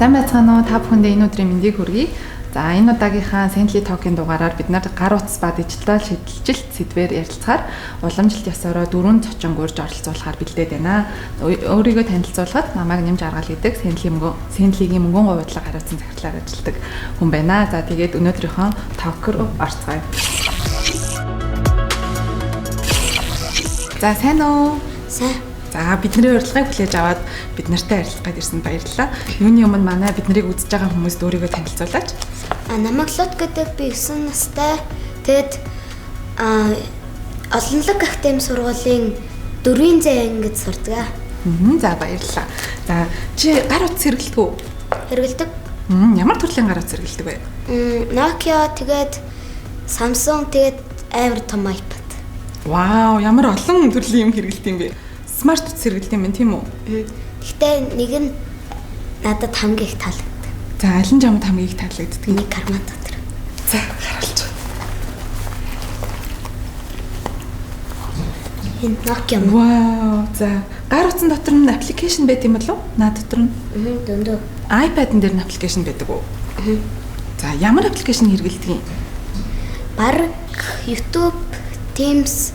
Сайн байцгаана уу? Та бүхэндээ энэ өдрийн мэндийг хүргэе. За энэ удаагийнхаа Sently Talk-ын дугаараар бид нар гар утас ба дижитал шидэлжилт сэдвээр ярилцахаар уламжлалт ёсороо дөрвөн зочин гурж оролцуулахаар бэлдээд байна. Өөрийгөө танилцуулахад намайг Нэмж Аргал гэдэг Sently-гийн мөнгөн говьдлага хариуцсан захирлаар ажилладаг хүн байна. За тэгээд өнөөдрийнхөө talk руу орцгоё. За сайн уу? Сайн. За бидний урилгыг хүлээж аваад бид нартай ярилцах гээд ирсэнд баярлалаа. Юуны өмнө манай бид нарыг үзэж байгаа хүмүүст өөрийгөө танилцуулаач. Намайг Лут гэдэг, би 9 настай. Тэгэд Олонлог академи сургуулийн 4-ийн зай ангид сурдаг. За баярлалаа. За чи гар утас хэрэглэдэг үү? Хэрэглэдэг. Ямар төрлийн гар утас хэрэглэдэг вэ? Nokia, тэгээд Samsung, тэгээд амар том iPad. Вау, ямар олон төрлийн юм хэрэглэдэг юм бэ? Смарт утас хэрэглэдэг юм байна, тийм үү? Гэхдээ нэг нь надад хамгийн их таалагддаг. За аль нь чамд хамгийн их таалагддаг? Нэг карман дотор. За харуулж. Энэ Nokia. Вау. За гар утсан дотор нь аппликейшн байт юм болов уу? Наад дотор нь? Дөндөө. iPad-н дээр нь аппликейшн байдаг уу? За ямар аппликейшн хэрэглэдэг юм? Бараг YouTube, Teams,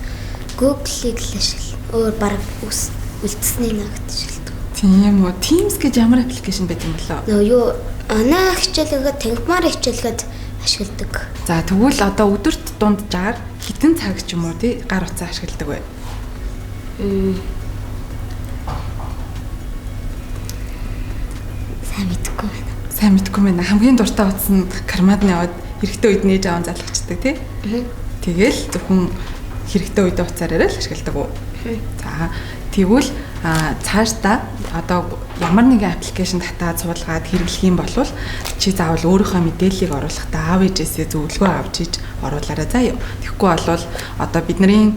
Google-ийг л ашиглана. Өөр бараг үлдсэний нагт ашигладаг. Тийм үү. Teams гэж ямар аппликейшн байт юм болоо? Нөгөө юу, анаа хичээлгээд танхимаар хичээлгээд ашигладаг. За тэгвэл одоо өдөрт дунджаар хэдэн цаг ч юм уу тий гар утсаа ашигладаг вэ? Сайн мэдэхгүй байна. Сайн мэдэхгүй байна. Хамгийн дуртай утас нь карманд нь яваад хэрэгтэй үед нээж аван залгачдаг тий? Тэгэл зөвхөн хэрэгтэй үедээ утсаар л ашигладаг уу? За тэгвэл цаашдаа одоо ямар нэгэн аппликейшн татаад суулгаад хэрэглэх юм бол чи заавал өөрийнхөө мэдээллийг оруулахдаа аав ээжээсээ зөвлөгөө авч иж оруулаарай заа юу. Тэгэхгүй бол одоо бидний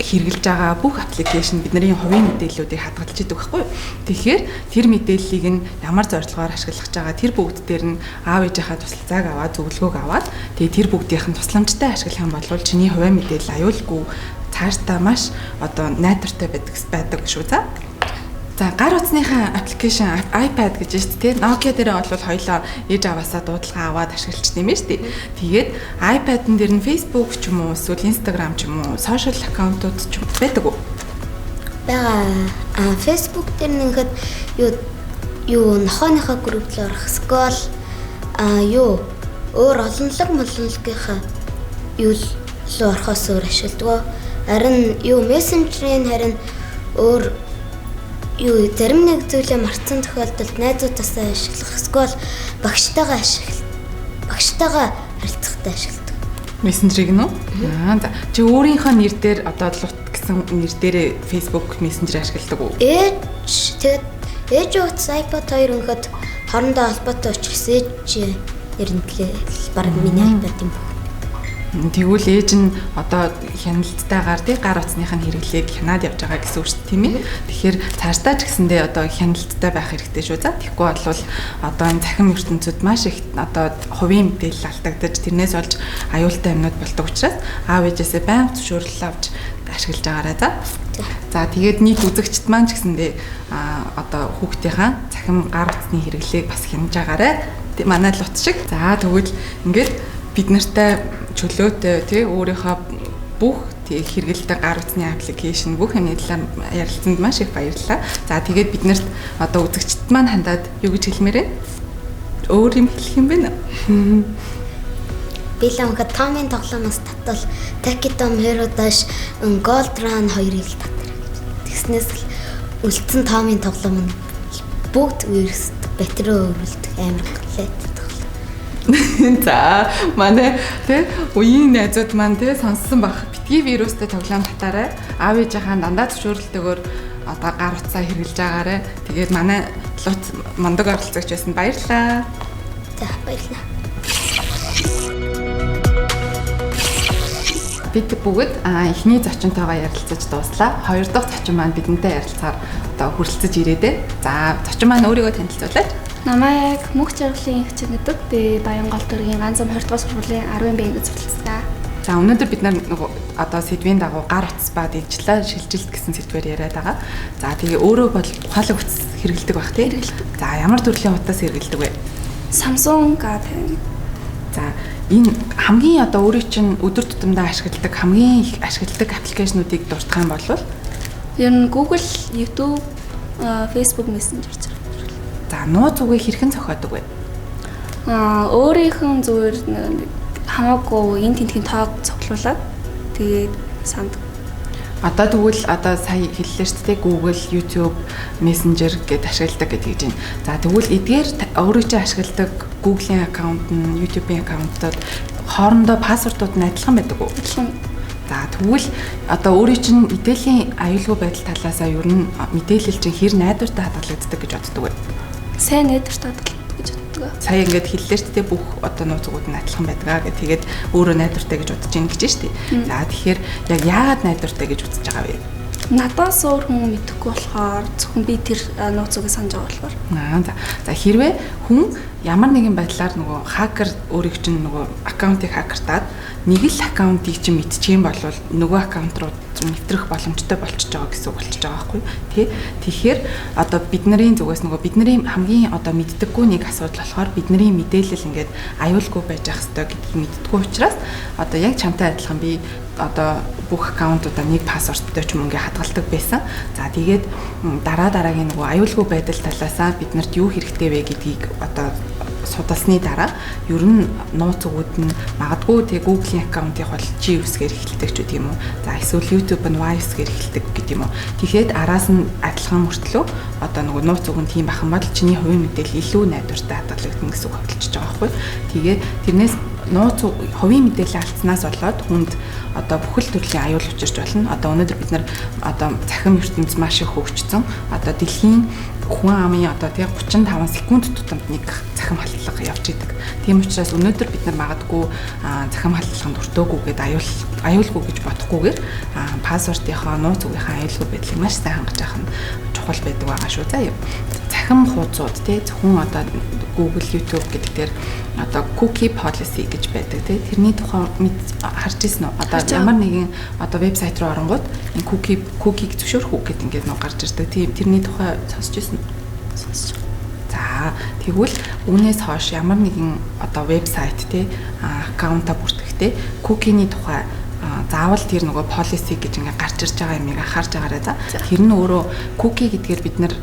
хэрэглэж байгаа бүх аппликейшн бидний хувийн мэдээллүүдийг хадгалж идэг байхгүй юу. Тэгэхээр тэр мэдээллийг нь ямар зорилгоор ашиглах гэж байгаа тэр бүгд дээр нь аав ээжийнхаа туслалцааг аваад зөвлөгөөг аваад тэгээ тэр бүгдийнх нь тусламжтай ашиглах юм бол чиний хувийн мэдээлэл аюулгүй цаашдаа маш одоо найдвартай байдаг шүү за. За гар утасныхаа аппликейшн iPad гэж байна шүү дээ. Nokia дээрээ бол хоёлоо ээж аваасаа дуудлага аваад ашиглажсан юм байна шүү дээ. Тэгээд iPad-н дээр нь Facebook ч юм уу эсвэл Instagram ч юм уу social аккаунтууд ч байдаг уу? Байгаа. Facebook дээр нэхэд юу нохооныхоо групп руу орох эсвэл юу өөр олонлог молонлогийнхаа юу руу орохоос өөр ашигладаг. Харин юу мессенжерийн харин өөр юу зарим нэг зүйлээ мартсан тохиолдолд найзуудаасаа ашиглах эсвэл багштайгаа харилцахтай ашигладаг. Мессенжерийг нь үү? За чи өөрийнхөө нэр дээр одоо Лут гэсэн нэр дээрээ Facebook мессенжер ашигладаг уу? Ээж тэгээд ээж утас iPad 2 өнөхөд хоорондоо холбоотой учраас ээж нэрндлээ бараг миний iPad юм. Тэгвэл ээж нь одоо хяналтайгаар тий гар утасных нь хэрэглээг хянаад явж байгаа гэсэн үг шүү дээ, тийм ээ. Тэгэхээр цаашдаа ч гэсэндээ одоо хяналттай байх хэрэгтэй шүү. За тэгэхгүй бол одоо энэ цахим ертөнцид маш их одоо хувийн мэдээлэл алдагдаж тэрнээс болж аюултай юмнууд болдог учраас аав ээжээсээ байнга зөвшөөрөл авч ашиглаж байгаарай за. За тэгээд нийт үзэгчд маань ч гэсэндээ одоо хүүхдийнхаа цахим гар утасны хэрэглээг бас хянаж байгаарай. Манай Лут шиг. За тэгвэл ингээд бид нартай чөлөөтэй тий өөрийнхөө бүх тий хэрэглэдэг гар утасны аппликейшн бүх юмны талаар ярилцсанд маш их баярлалаа. За тэгээд бид нарт одоо үзэгчд маань хандаад юу гэж хэлмээр вэ? Өөр юм хэлэх юм бэ? Би л анхад Томын тоглоомоос татвал Takidom Hero Dash Gold Run 2-ыг л татар гэж. Тэгснээс л үлдсэн Томын тоглоом нь бүгд вирус батарей өрүүлдэг амар галтай. За манай тий үеийн найзууд маань тий сонссон бах. Битгий вирустай тоглоом татаарай. Аав ээжийнхаа дандаа зөвшөөрлөлтөөр одоо гар утсаа хэрэглэж байгаарай. Тэгээд манай Лут мундаг оролцогч байсан, баярлалаа. За баярлалаа. Бид бүгд эхний зочинтойгоо ярилцаж дууслаа. Хоёр дахь зочин маань бидэнтэй ярилцахаар одоо хүрэлцэж ирээдэ. За зочин маань өөрийгөө танилцуулаач. Намайг Мөнх Жаргалын эгч гэдэг. Би Баянгол дүүргийн Ганзам 20 дугаар сургуулийн 10 Б ангид суралцдаг. За өнөөдөр бид нар нөгөө одоо сэдвийн дагуу гар утас ба дижитал шилжилт гэсэн сэдвээр яриад байгаа. За тэгээ өөрөө бол ухаалаг утас хэрэглэдэг байх тий. Хэрэглэдэг. За ямар төрлийн утас хэрэглэдэг вэ? Samsung A50. За энэ хамгийн одоо өөрийн чинь өдөр тутамдаа ашигладаг хамгийн их ашигладаг аппликейшнуудыг дурдах юм бол ер нь Google, YouTube, Facebook Messenger зэрэг. За нууц үгийг хэрхэн зохиодог вэ? Өөрийнх нь зүгээр хамаагүй энэ тентхийн тоог цуглуулад тэгээд санд. Одоо тэгвэл одоо сая хэллээ шүү дээ, Google, YouTube, Messenger гэдээ ашигладаг гэдэг чинь. За тэгвэл эдгээр өөрөө чинь ашигладаг Google-ийн аккаунт нь, YouTube-ийн аккаунтууд хоорондоо пассвортууд нь адилхан байдаг уу? Адилхан. За тэгвэл одоо өөрийн чинь мэдээллийн аюулгүй байдал талаасаа ер нь мэдээлэл чинь хэр найдвартай хадгалагддаг гэж боддог вэ? Сайн найдвартай хадгалагддаг гэж боддог. Сая ингээд хэллээ шүү дээ, бүх одоо нууц үгүүд нь адилхан байдаг гэх. Тэгээд өөрөө найдвартай гэж бодож ийн гэж шүү дээ. За тэгэхээр яг яагаад найдвартай гэж үзэж байгаа вэ? Надаас өөр хүн мэдэхгүй болохоор зөвхөн би тэр нууц үгийг санаж байгаа болохоор. За. За хэрвээ хүн ямар нэгэн байдлаар нөгөө хакер өөрийг чинь нөгөө аккаунтыг хакертаад нэг л аккаунтыг чинь мэдчих юм бол нөгөө аккаунт руу нэвтрэх боломжтой болчихж байгаа гэсэн үг болчихж байгаа байхгүй тий. Тэгэхээр одоо бидний зүгээс нөгөө бидний хамгийн одоо мэддэггүй нэг асуудал болохоор бидний мэдээлэл ингээд аюулгүй байж ах ёстой гэдгийг мэддэггүй учраас одоо яг чамтай адилхан би одоо бүх аккаунтуудаа нэг пассворттой ч юм ингээ хадгалдаг байсан. За тэгээд дараа дараагийн нөгөө аюулгүй байдал талаасаа биднэрт юу хэрэгтэй вэ гэдгийг одоо судалсны дараа ер нь нууц үгүүд нь магадгүй тэг Google-ийн аккаунтыг бол G үсгээр эхэлдэг ч гэдэг юм уу. За эсвэл YouTube нь Y үсгээр эхэлдэг гэдэг юм уу. Тэгэхээр араас нь адилхан мөртлөө одоо нөгөө нууц үг нь тийм байх юм бол чиний хувийн мэдээлэл илүү найдвартай хадгалагдана гэсэн үг хөдөлж байгаа байхгүй. Тэгээд тэрнээс нууц хувийн мэдээлэл алдсанаас болоод хүнд одоо бүхэл төрлийн аюул учирч болно. Одоо өнөөдөр бид нар одоо цахим ертөнц маш их хөгжсөн. Одоо дэлхийн хүн амын одоо тий 35 секунд тутамд нэг цахим халдлага явж идэг. Тийм учраас өнөөдөр бид нар магадгүй цахим халдлаганд өртөөгүйгээд аюулгүй гэж бодохгүйгээр пассвортынхаа нууц үгийнхаа аюулгүй байдлыг маш сайн хангаж авах нь чухал байдаг байгаа шүү. За юу. Цахим хуудсууд тий зөвхөн одоо Google, YouTube гэдэг дээр одоо cookie policy гэж байдаг тий. Тэрний тухай харж ирсэн үү? Одоо ямар нэгэн одоо вебсайт руу оронгууд энэ cookie-г зөвшөөрөх үү гэдэг ингээд нөө гарч ирдэг. Тийм тэрний тухай сонсч ирсэн үү? Сонсч. За тэгвэл үүнээс хойш ямар нэгэн одоо вебсайт тий аккаунтаа бүртгэхдээ cookie-ний тухай заавал тэр нөгөө policy гэж ингээ гарч ирж байгаа юмыг анхаарч байгаарай. За тэр нь өөрөө cookie гэдгээр бид нар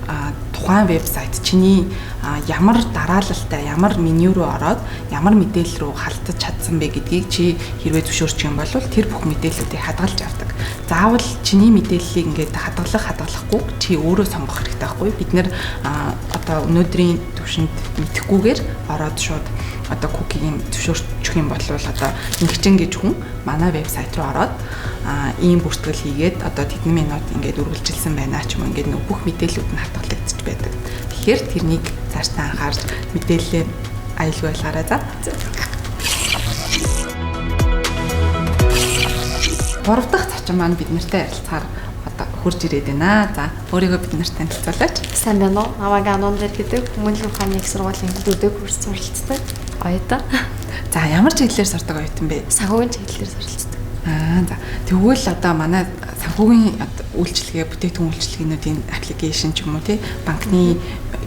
тухайн вебсайт чиний ямар дараалалтай ямар меню руу ороод ямар мэдээлэл рүү халтаж чадсан бэ гэдгийг чи хэрвээ зөвшөөрчих юм бол тэр бүх мэдээллүүдийг хадгалж авдаг. Заавал чиний мэдээллийг ингээд хадгалах хадгалахгүй чи өөрөө сонгох хэрэгтэй байхгүй. Бид нар одоо өнөөдрийн төвшөнд мэдэхгүйгээр ороод шууд одоо cookie-г зөвшөөрчих юм бол одоо ингэчин гэж хүн манай вебсайт руу ороод ийм бүртгэл хийгээд одоо тэдэн минут ингээд үргэлжилсэн байна ч юм уу ингээд бүх мэдээллүүд нь хадгалагдчих байдаг. Тэгэхээр тэрнийг цаашдаа анхаарч мэдээлэлээ аюулгүй байлгаарай. За. Гурав дахь зочин маань бид нартай ярилцахаар одоо хурж ирээд байна. За өөрийгөө бид нарт танилцуулаач. Сайн байна уу? Намайг Анундэр гэдэг Хүмүүнлэг ухааны их сургуулийн дөрөвдүгээр курс суралцдаг оюутан. За ямар чиглэлээр сурдаг оюутан бэ? Санхүүгийн чиглэлээр суралцдаг. За тэгвэл одоо манай санхүүгийн үйлчилгээ, бүтээгдэхүүн үйлчилгээнүүдийн аппликейшн ч юм уу тий банкны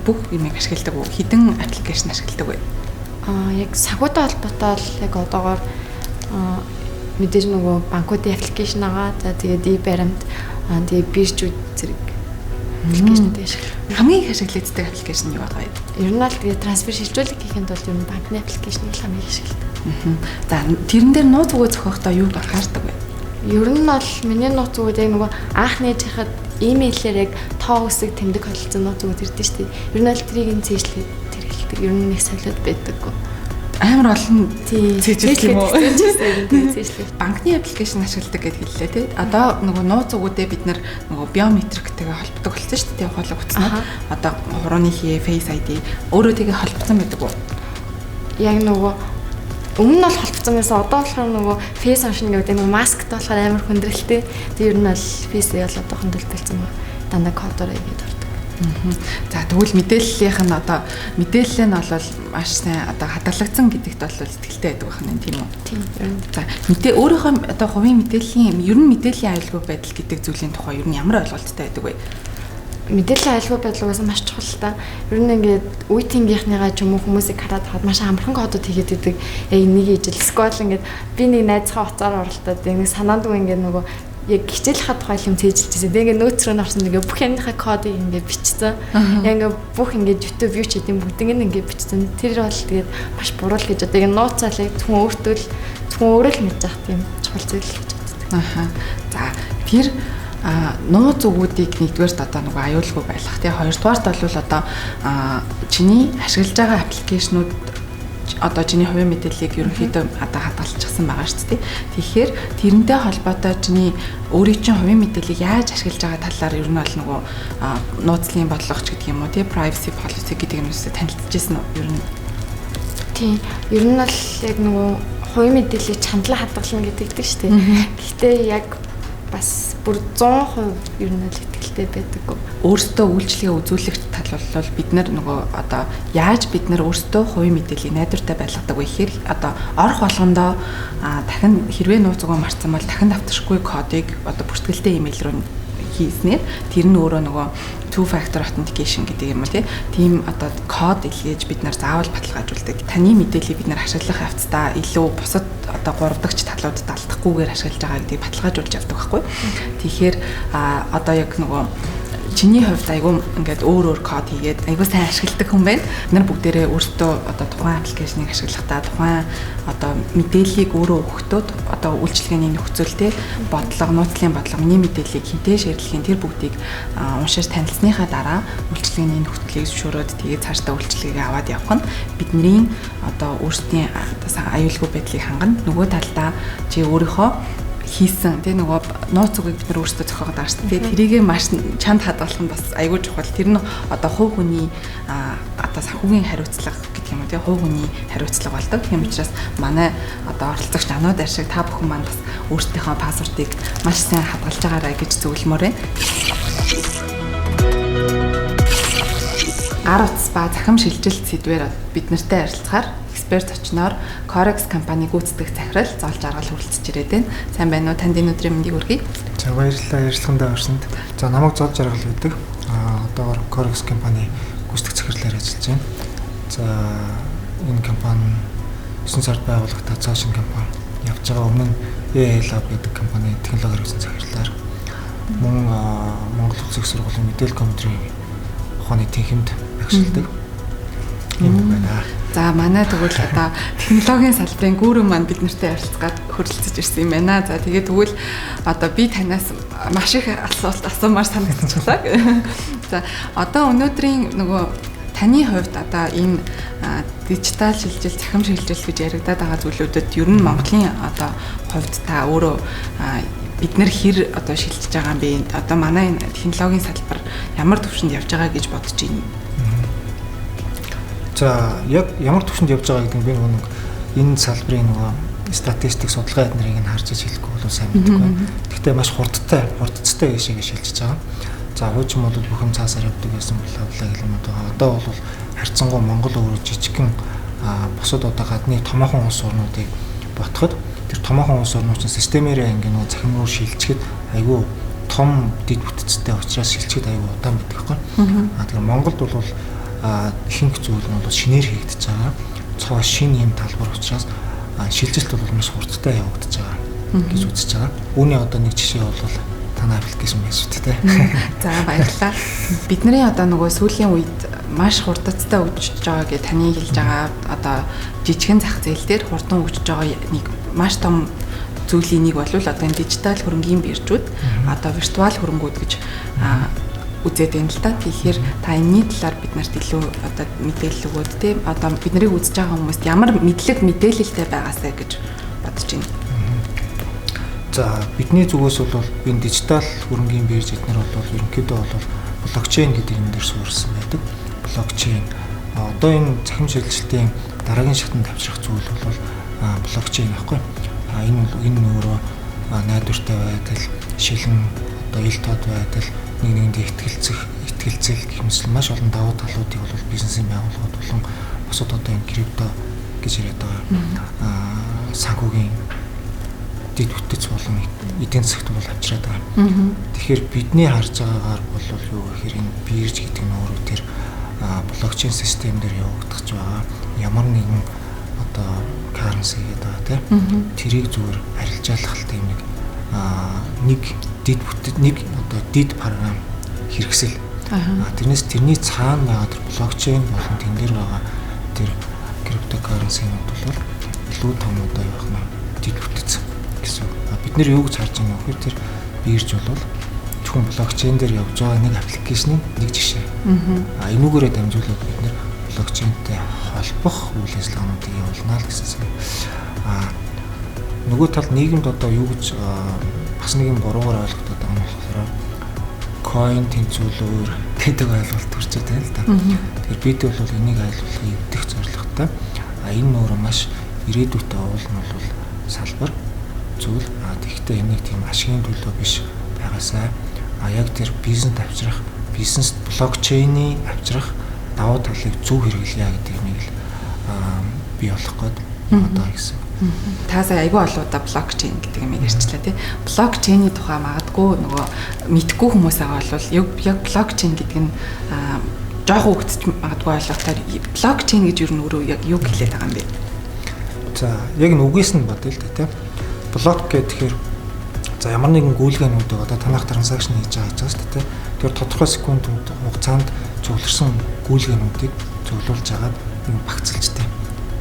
бүх юмыг ашигладаг уу? Хэдэн аппликейшн ашигладаг вэ? Яг санхүүтэй холбоотой л яг одоогоор мэдээж нөгөө банкуудын аппликейшн байгаа. За тэгээд e-баримт, тэгээд биржүүд зэрэг аппликейшнүүд ашигладаг. Хамгийн их ашиглагддаг аппликейшн юу байгаа вэ? Ер нь л тэгээд трансфер шилжүүлэх гэхэд бол ер нь банкны аппликейшнийг л хамгийн их ашигладаг. За тэрэн дээр нууц үгээ зохиохдоо юуг анхаардаг вэ? Ер нь бол миний нууц үгүүд яг нөгөө анх нээж хахад имэйлээр яг тоо үсэг тэмдэг холилдсон нууц үгүүд ирдэ шүү дээ. Ер нь бол тэрийг нь цээжлээд тэргэлдэг. Ер нь нэг солиод байдаггүй. Амар олон цээжлэх юм уу? Цээжлэх. Банкны аппликейшн ашигладаг гэд хэллээ тий. Одоо нөгөө нууц үгүүдээ бид нар нөгөө биометриктэйгээ холбодог болсон шүү дээ. Ухаалаг утаснууд. Одоо хурууны хий, Face ID өөрөө тэгээ холбосон байдаг уу? Яг нөгөө өмнө нь бол холбосон байсан. Одоо болохоор нөгөө Face уншина гэдэг нөгөө масктай болохоор амар хүндрэлтэй. Тэг ер нь бол Face бол одоохондоо төлсөн байна. Дандаа кодоор хийгээд ордог. За тэгвэл мэдээллийнх нь одоо мэдээлэл нь бол маш сайн одоо хадгалагдсан гэдэгт бол итгэлтэй байдаг байх нь тийм үү? Тийм. За мэдээ өөрийнхөө одоо хувийн мэдээллийн ер нь мэдээллийн аюулгүй байдал гэдэг зүйлийн тухай ер нь ямар ойлголттой байдаг вэ? Мэдээллийн аюулгүй байдал угаасаа маш чухал л та. Ер нь ингээд үе тэнгийнхнийгаа ч юм уу хүмүүсийг хараад хаад маш амархан кодод хийгээд идэг. Яг нэг ижил сквал ингээд би нэг найзхаа утсаар оролдоод нэг санаандгүй ингээд нөгөө яг хичээлийнхаа тухай юм цээжилжсэн. Тэгээ ингээд нөөц рүү н орсон ингээд бүх юмныхаа кодыг ингээд бичсэн. Яг ингээд бүх ингээд YouTube юу ч гэдэм бүгднийг ингээд бичсэн. Тэр бол тэгээд маш буруу л гэж одоо яг нууцаалыг зөвхөн өөртөө л зөвхөн өөрөө л мэдж явах тийм чухал зүйл л гэж боддог. Аха. За тэр нууц үгүүдийг нэгдүгээрт одоо нөгөө аюулгүй байлгах тий. Хоёрдугаарт бол одоо чиний ашиглаж байгаа аппликейшнууд одоо чиний хувийн мэдээллийг ерөнхийдөө одоо хадгалчихсан байгаа шүү дээ. Тэгэхээр тэрнтэй холбоотой чиний өөрийн чинь хувийн мэдээллийг яаж ашиглаж байгаа талаар ер нь бол нөгөө нууцлын бодлого ч гэдэг юм уу тий, privacy policy гэдэг юмнуудтай танилцж ирсэн үү ер нь? Тийм. Ер нь бол яг нөгөө хувийн мэдээллийг чандлан хадгална гэдэг шүү дээ. Гэхдээ яг бас бүр 100% ер нь л итгэлтэй байдаггүй. Өөрсдөө үйлчлэгээ үзүүлэх тал бол бид нар нөгөө одоо яаж бид нар өөрсдөө хувийн мэдээллийг найдвартай байлгадаг вэ гэхээр одоо орох болгондоо дахин хэрвээ нууц үгээ мартсан бол дахин давташгүй кодыг одоо бүртгэлтэй имэйл рүү хийснээр тэр нь өөрөө нөгөө two factor authentication гэдэг юм уу тийм одоо код илгээж бид нар заавал баталгаажуулдаг. Таны мэдээллийг бид нар ашиглах явцдаа илүү бусад одоо гурав дахь талуудад алдахгүйгээр ашиглаж байгаа гэдгийг баталгаажуулж явдаг байхгүй. Тэгэхээр одоо яг нөгөө чиний хувьд айгүй ингээд өөр өөр код хийгээд айгүй сайн ашигладаг хүн байна. Бид нар бүгдээрээ өөрсдөө одоо тухайн аппликейшнийг ашиглахдаа тухайн одоо мэдээллийг өөрөө өгөхдөө одоо үйлчилгээний нөхцөл те бодлого, нууцлын бодлого, миний мэдээллийг хинтээ шеэрлэхийн тэр бүгдийг уншиж танилцсныхаа дараа үйлчилгээний нөхцөлийг зөвшөөрөөд тэгээд цаашдаа үйлчилгээгээ аваад явах нь бидний одоо өөрсдийн аюулгүй байдлыг хангана. Нөгөө талдаа чи өөрийнхөө хийсэн тий нөгөө нууц үгийг бид нар өөрсдөө зохиогоод байгаа шүү дээ. Тэрийг маш чанд хадгалах нь бас айгүй чухал. Тэр нь одоо хувь хүний одоо санхүүгийн хариуцлага гэдэг юм уу тий хувь хүний хариуцлага болдог. Тийм учраас манай одоо оролцогч анууд ашиг та бүхэн маань бас өөрсдийнхөө пассвортыг маш сайн хадгалж байгаарай гэж зөвлөмөр байна. Гар утас ба цахим шилжилт сэдвээр бид нартай ярилцахаар эксперт зочноор Corex компани гүйцэтгэх захирал Зол Жаргал хүрэлцэж ирээд байна. Сайн байна уу? Танд энэ өдрийн мэндийг хүргэе. За баярлалаа ярилцлагандаа орсонд. За намайг Зол Жаргал гэдэг. Одоогор Corex компани гүйцэтгэх захирлаар ажиллаж байна. За энэ компани 9 сард байгуулагдаад цаашин компани явж байгаа. Өмнө нь AI Lab гэдэг компани технологи хэрэгсэн захирлаар мөн Монгол Улсын их сургуулийн мэдээлэл компьютерийн ухааны тэнхимд агшилдаг юм байна. За манай тэгвэл одоо технологийн салбарын гүрэн маань бид нартай ярилцгаад хөрөлцөж ирсэн юм байна. За тэгээд тэгвэл одоо би танаас маш их асуулт асуумаар санагдчихлаа. За одоо өнөөдрийн нөгөө таны хувьд одоо энэ дижитал шилжилт, цахим шилжилт гэж яригадаад байгаа зүйлүүдэд ер нь Монголын одоо хувьд та өөрөө бид нар хэр одоо шилжиж байгаа юм бэ? Одоо манай энэ технологийн салбар ямар түвшинд явж байгаа гэж бодож байна? За яг ямар түвшинд явж байгаа гэдэг нь би нэг энэ салбарын нөгөө статистик судалгаа эднэрийг нь харж иж хэлэхгүй бол сайн мэдэхгүй байна. Гэхдээ маш хурдтай, хурдцтай ийшээгээ шилжиж байгаа. За хуучин бол бүх юм цаасаар явдаг байсан бла бла гэх юм уу. Одоо бол харьцангуй Монгол өөрөө жижигхэн бусад одоо гадны томоохон улс орнуудыг ботход тэр томоохон улс орнууд чинь системээрээ ингээ нөгөө цахим руу шилжихэд айгүй том дэд бүтцтэй учраас шилжихэд айгүй удаан байдаг байхгүй. Тэгэхээр Монголд бол ихэнх зүйл нь бол шинээр хийгдэж байгаа. Цоо шинэ юм талбар учраас шилжилт бол маш хурдтай явагдаж байгаа гэж үзэж байгаа. Үүний одоо нэг жишээ бол танай аппликейшн байж шүү дээ. За баярлалаа. Бидний одоо нөгөө сүүлийн үед маш хурдцтай хөгжиж байгаа гэж таны хэлж байгаа одоо жижигхэн зах зээл дээр хурдан хөгжиж байгаа нэг маш том зүйлийн нэг бол одоо энэ дижитал хөрөнгийн биржүүд одоо виртуал хөрөнгүүд гэж үзээд байна л да. Тэгэхээр та энэний талаар бид нарт илүү одоо мэдээлэл өгөөд тийм одоо бид нарыг үзэж байгаа хүмүүст ямар мэдлэг мэдээлэлтэй байгаасай гэж бодож байна. За бидний зүгээс бол энэ дижитал хөрөнгийн бирж эднэр бол ерөнхийдөө бол блокчейн гэдэг юм дээр суурилсан байдаг. Блокчейн одоо энэ цахим шилжилтийн дараагийн шатанд авчрах зүйл бол блокчейн байхгүй. Энэ бол энэ өөрөө найдвартай байдал, шилэн одоо ил тод байдал, нэг нэгэндээ Ихтгэлцэл гэх мэт маш олон давуу талуудыг бол бизнесийн байгууллагууд болон бусад одоо энэ крипто гэж яриад байгаа санхүүгийн дэд бүтэц болон эдийн засагт бол авчираад байгаа. Тэгэхээр бидний харж байгаагаар бол юу гэхээр энэ бирж гэдэг нь өөрөө тэр блокчейн систем дээр явагдаж байгаа ямар нэгэн одоо currency гэдэг байгаа тийм. Тэрийг зүгээр арилжаалах тийм нэг дэд бүтэц нэг одоо дэд програм хэрэгсэл. Тэрнээс тэрний цаана байгаа тэр блокчейн болон тэн дээр байгаа тэр криптокарренсинууд бол илүү том одоо явах нь дэд бүтэц гэсэн. Бид нэр юу гэж харж байгаа юм бэ гэхээр тэр бирж бол зөвхөн блокчейн дээр явж байгаа нэг аппликейшны нэг жишээ. Энүүгээрээ дамжуулаад бид нэр блокчейнтэй холбох үйл ажиллагаануудыг явуулна л гэсэн юм. Нөгөө талд нийгэмд одоо юу гэж бас нэг юм буруугаар ойлгогдоод байгаа юм болохоор coin тэнцвүүлүүр гэдэг ойлголт төрчөөд байна л да. Тэгэхээр бид бол энийг ойлголгыг эвдэх зорилготой. Энэ өөрөө маш ирээдүйтэй уул нь бол салбар зүйл. Тэгэхдээ энийг тийм ашигын төлөө биш байгаасай. Яг тэр бизнес авчрах, бизнес блокчейний авчрах давуу талыг зөв хэрэглэе гэдэг юмыг л бий болох гээд одоо гэсэн. Та сая айгүй олон удаа блокчейн гэдэг юм ярьчлаа тий. Блокчейний тухай магадгүй нөгөө мэдгүй хүмүүс байгаа бол яг блокчейн гэдэг нь жоохон хөвгөтч магадгүй ойлгохоор блокчейн гэж юу нь өөрөө яг юу хэлээд байгаа юм бэ? За яг нь үгээс нь бодъё л да тий. Блок гэхээр за ямар нэгэн гүйлгээнүүдийг одоо танах транзакшн хийж байгаа гэж байна шүү дээ. Тэр тодорхой секунд хугацаанд цугларсан гүйлгээнүүдийг цуглуулж агаад нэг багцлжтэй.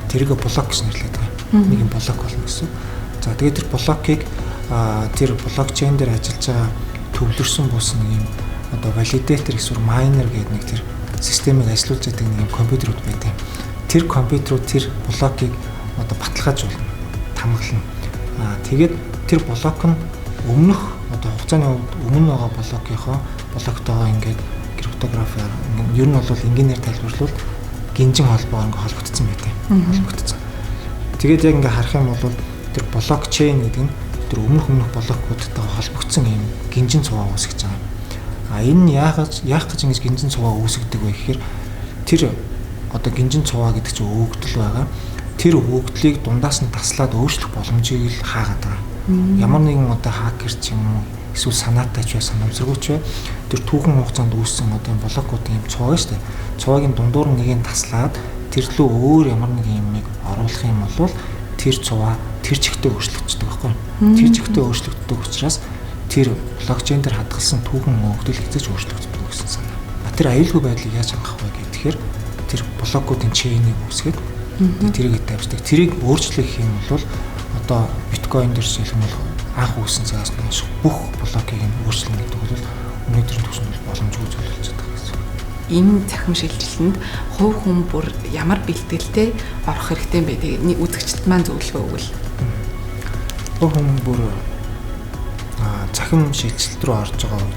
Тэрийг блок гэж нэрлэдэг байгаа. Нэг юм блок болно гэсэн. За тэгээд тэр блокийг тэр блокчейн дээр ажиллаж байгаа төвлөрсөн бус нэг юм одоо валидатор эсвэл майнер гэдэг нэг тэр системийг ажилуулж байдаг нэг юм компьютерүүд байдаг. Тэр компьютерүүд тэр блокийг одоо баталгаажуулна, тамгална. Тэгээд тэр блок нь өмнөх одоо хугацааны хувьд өмнө байгаа блокийнхоо блоктойгоо ингээд криптографиар ер нь бол энгийнээр тайлбарлавал гинжин холбоогоор ингээд холбогдсон байдаг. Холбогдсон. Тэгээд яг ингээд харах юм бол тэр блокчейн гэдэг нь тэр өмнөх блокуудтайгаа холбогдсон юм гинжин цуваа үүсгэж байгаа юм. Энэ нь яах гэж ингэж гинжин цуваа үүсгдэг вэ гэхээр тэр одоо гинжин цуваа гэдэг чинь өгөгдөл байгаа. Тэр өгөгдлийг дундаас нь таслаад өөрчлөх боломжийг л хаагаад байгаа. Ямар нэгэн одоо хакер ч юм уу эсвэл санаатай ч бай, санамсаргүй ч бай тэр түүхэн хугацаанд үүссэн одоо энэ блокуудын юм цуваа шүү дээ. Цуваагийн дундуур нэгийг таслаад тэр лөө өөр ямар нэгэн юмыг оруулах юм бол тэр цуваа тэр чигтээ өөрчлөгддөг байхгүй. Тэр чигтээ өөрчлөгддөг учраас тэр блокчейн дээр хадгалсан түүхэн өгөгдөл хэзээ ч өөрчлөгддөг гэсэн санаа. Тэр аюулгүй байдлыг яаж хангах вэ гэхээр тэр блокуудын чейнийг үүсгээд тэрийг тавьждаг. Тэрийг өөрчлөх юм бол одоо биткойн дээр жишээлх юм бол анх үүссэн цагаас хойш бүх блокийг нь өөрчлөнө гэдэг бол өнөөдрийн түвшинд бол боломжгүй зүйл болж байгаа гэсэн. Энэ цахим шилжилтэнд хувь хүн бүр ямар бэлтгэлтэй орох хэрэгтэй юм бэ? Тэгээ үзэгчд маань зөвлөгөө өгвөл. Хувь хүн бүр цахим шилжилт рүү орж байгаа үед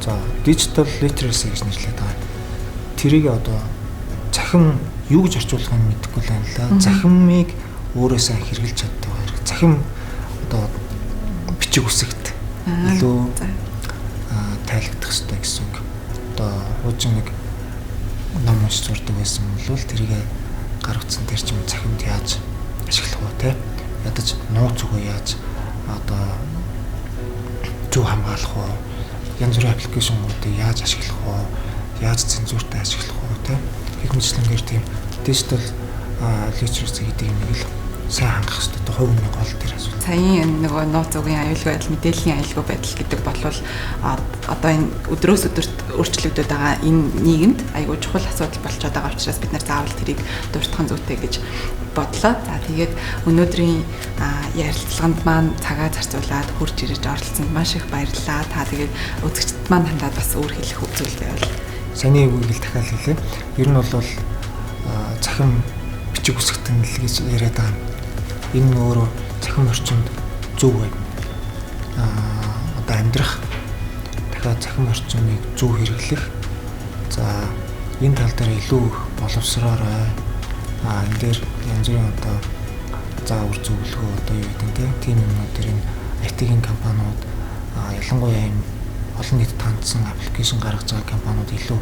за digital literacy гэж нэрлэдэг байгаа. Тэрийг одоо цахим юу гэж орчуулах юм мэдэхгүй л байна л да. Цахимыг өөрөө сайн хэрэглэж чаддаг хэрэг. Цахим одоо бичиг үсэгт илүү тайлбарлах хэрэгтэй гэсэн үг. Одоо хуучин нэг ном уншиж сурдаг байсан бол тэрийг гар утсан дээр ч юм цахимд яаж ашиглах вэ те? Ядаж нууц үгөө яаж одоо зөв хамгаалах вэ? Янз бүрийн аппликейшнуудыг яаж ашиглах вэ? Яаж цензуртай ашиглах вэ те? Гэх мэтчлэнгээр тийм digital literacy гэдэг юм нэг л сайн хангах хэрэгтэй хувь хүний гол тэр асуудал. Саяын энэ нөгөө нууц үгийн аюулгүй байдал, мэдээллийн аюулгүй байдал гэдэг болвол одоо энэ өдрөөс өдөрт өөрчлөгдөд байгаа энэ нийгэмд аюул чухал асуудал болчиход байгаа учраас бид нар заавал тэрийг дуртах нь зүйтэй гэж бодлоо. За тэгээд өнөөдрийн ярилцлаганд маань цагаа зарцуулаад хурж ирэж оролцсонд маш их баярлалаа. Та тэгээд үзэгчд маань хандаад бас өөр хэлэх зүйл байвал. Саяны үгийг л дахиад хэлье. Ер нь бол цахим бичиг үсгтэн л гэж яриад байгаа. Энэ нь өөрөө цахим орчинд зөв байна. Одоо амьдрах дахиад цахим орчныг зөв хэрэглэх. За энэ тал дээр илүү их боловсроорой. Энэ дээр янз бүрийн одоо заавар зөвлөгөө одоо юу гэдэг нь тийм юмнууд дээр энэ IT-ийн компаниуд ялангуяа энэ олон нийтэд хандсан аппликейшн гаргаж байгаа компаниуд илүү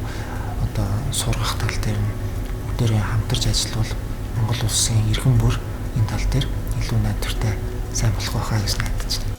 одоо сургах тал дээр нь бүгдээрээ хамтарч ажиллавал Монгол улсын эрхэм бүр энэ тал дээр илүү найдвартай сайн болох байхаа гэж найдаж байна.